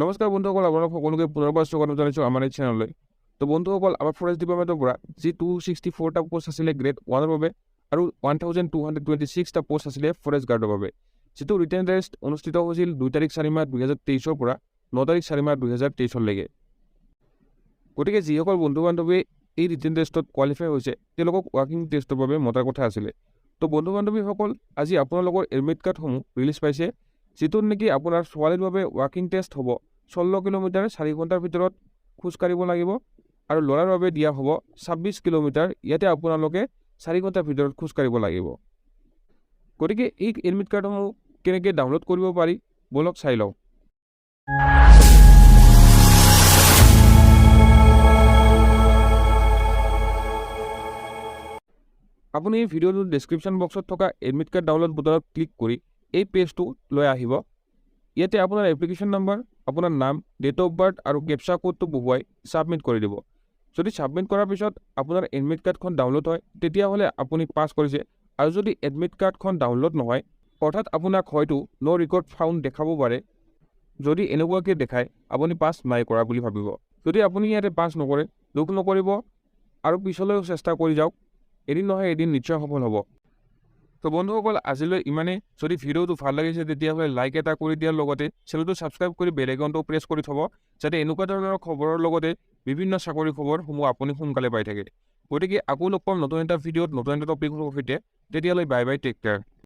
নমস্কাৰ বন্ধুসকল, আপোনালোক সকলোকে পুনৰবাৰ স্বাগতম জনাইছোঁ আমাৰ এই চেনেললৈ। তো বন্ধুসকল, আমাৰ ফৰেষ্ট ডিপাৰ্টমেণ্টৰ পৰা যি 264টা পষ্ট আছিলে গ্ৰেড ওৱানৰ বাবে আৰু 1226টা পষ্ট আছিলে ফৰেষ্ট গাৰ্ডৰ বাবে, যিটো ৰিটেন টেষ্ট অনুষ্ঠিত হৈছিল 2 তাৰিখ 4 মাহ 2023ৰ পৰা 9 তাৰিখ 4 মাহ 2023লৈকে। গতিকে যিসকল বন্ধু বান্ধৱীয়ে এই ৰিটেন টেষ্টত কোৱালিফাই হৈছে, তেওঁলোকক ৱাকিং টেষ্টৰ বাবে মতাৰ কথা আছিলে। তো বন্ধু বান্ধৱীসকল, আজি আপোনালোকৰ এডমিট কাৰ্ডসমূহ ৰিলিজ পাইছে, যিটোত নেকি আপোনাৰ ছোৱালীৰ বাবে ৱাকিং টেষ্ট হ'ব 16 কিলোমিটাৰ 4 ঘণ্টাৰ ভিতৰত খোজকাঢ়িব লাগিব আৰু ল'ৰাৰ বাবে দিয়া হ'ব 26 কিলোমিটাৰ, ইয়াতে আপোনালোকে 4 ঘণ্টাৰ ভিতৰত খোজকাঢ়িব লাগিব। গতিকে এই এডমিট কাৰ্ডসমূহ কেনেকৈ ডাউনলোড কৰিব পাৰি, ব'লক চাই লওঁ। আপুনি এই ভিডিঅ'টোৰ ডেছক্ৰিপশ্যন বক্সত থকা এডমিট কাৰ্ড ডাউনলোড বুটনত ক্লিক কৰি এই পেজটো লৈ আহিব। ইয়াতে আপোনাৰ এপ্লিকেশ্যন নম্বৰ, আপোনাৰ নাম, ডেট অফ বাৰ্থ আৰু কেপচা কোডটো বহুৱাই ছাবমিট কৰি দিব। যদি ছাবমিট কৰাৰ পিছত আপোনাৰ এডমিট কাৰ্ডখন ডাউনলোড হয়, তেতিয়াহ'লে আপুনি পাছ কৰিছে আৰু যদি এডমিট কাৰ্ডখন ডাউনলোড নহয়, অৰ্থাৎ আপোনাক হয়তো ন' ৰেকৰ্ড ফাউণ্ড দেখাব পাৰে। যদি এনেকুৱাকৈ দেখায়, আপুনি পাছ নাই কৰা বুলি ভাবিব। যদি আপুনি ইয়াতে পাছ নকৰে, দুখ নকৰিব আৰু পিছলৈও চেষ্টা কৰি যাওক, এদিন নহয় এদিন নিশ্চয় সফল হ'ব। তো বন্ধুসকল, আজিলৈ ইমানেই। যদি ভিডিঅ'টো ভাল লাগিছে, তেতিয়াহ'লে লাইক এটা কৰি দিয়াৰ লগতে চেনেলটো ছাবস্ক্ৰাইব কৰি বেল আইকনটো প্ৰেছ কৰি থ'ব, যাতে এনেকুৱা ধৰণৰ খবৰৰ লগতে বিভিন্ন চাকৰি খবৰসমূহ আপুনি সোনকালে পাই থাকে। গতিকে আকৌ লগ পাম নতুন এটা ভিডিঅ'ত নতুন এটা টপিকৰ সৈতে। তেতিয়ালৈ বাই বাই, টেক কেয়াৰ।